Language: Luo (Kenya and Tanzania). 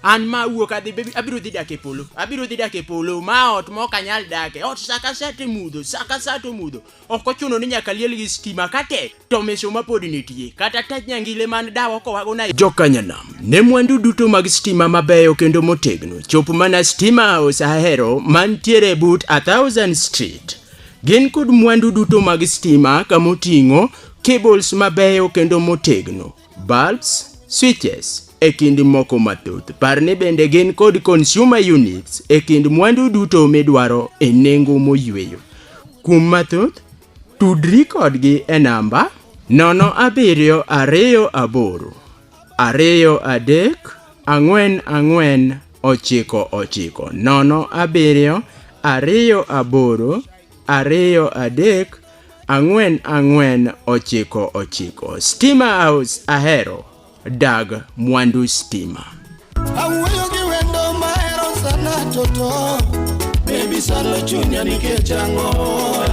An ma awuok adhi baby, abiro dhi dak e polo. Abiro dhi dak e polo, ma ot ma ok anyal dake. Ot sa ka sa to mudho, sa ka sa to mudho. Ok ochuno ni nyaka liel gi stima ka tek to misuma pod nitie. Kata tach nyangile man dawa kowago na Jokanyanam, ne mwandu duto mag stima mabeyo kendo motegno, chop mana Stima House Ahero mantiere but 1000 Street. Gin kod mwandu duto mag stima kamoting'o cables mabeyo kendo motegno, bulbs, switches, e kind moko mathoth. Par ni bende gin kod consumer units e kind mwandu duto midwaro e nengo moyweyo. Kuom mathoth, tudri kodgi e namba 0728 23 44 99 0728 23 44 99. Stima House Ahero, dag mwandu stima. Awuoyo gi wendo mahero sana toto. Baby sano chunya nikech ang'o?